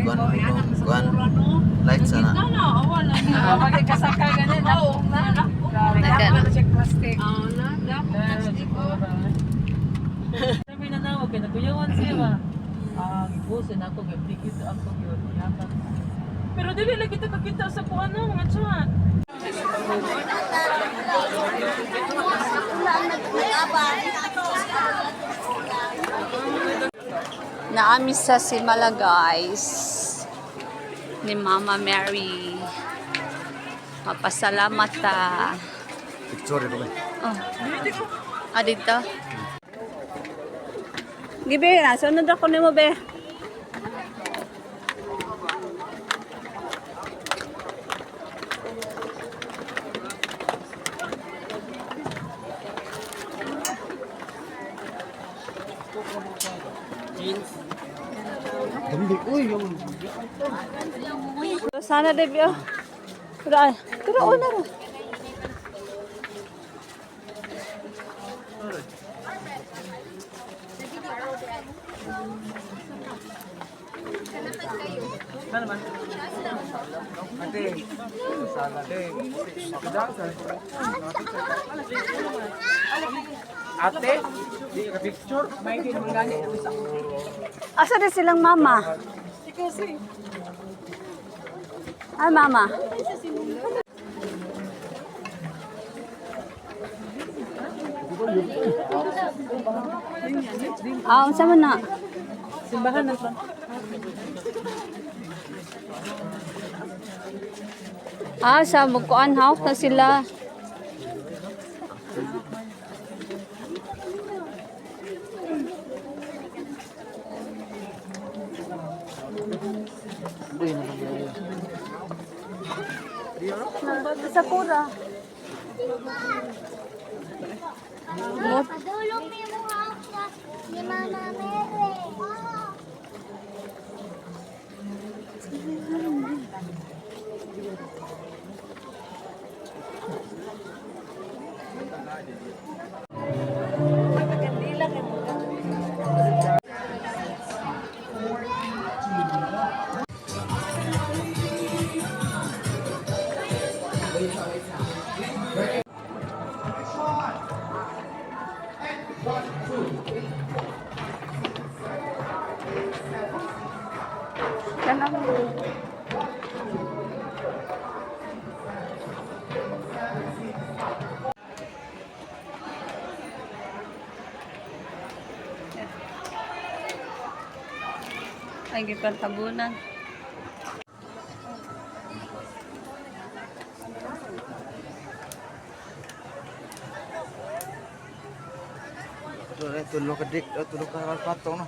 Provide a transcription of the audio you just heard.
Kuan, kuan. Light sana. Na, wala na. Magkasaka ganun. Oo, na. Nagka- Check plastic. Oo, na. Plastic, oh. Sabi na nawag kay naguyawan siya ba. Ah, gibusin ako kay bigit ako gyud yaman. Pero dili lagi ta kakita sa kuan no, mga chat. Naami sa Simala, guys, ni Mama Mary. Mapasalamat ta. Picture ko ba? Oh. Ah, dito. Gibi na, sunod ako nimo be. Dambi, uy, yung Sana de oh. Pero ay, pero una ra. Ate, di ka picture. Asa na silang mama? Ay, mama. Ah, unsa man na? Simbahan na pa. Ah, sa Bukuan House na sila. Sakura. Padulong mi mo house ni Mama Mary. Ay, gipantabunan. Tulo ka dik, tulo ka patong no.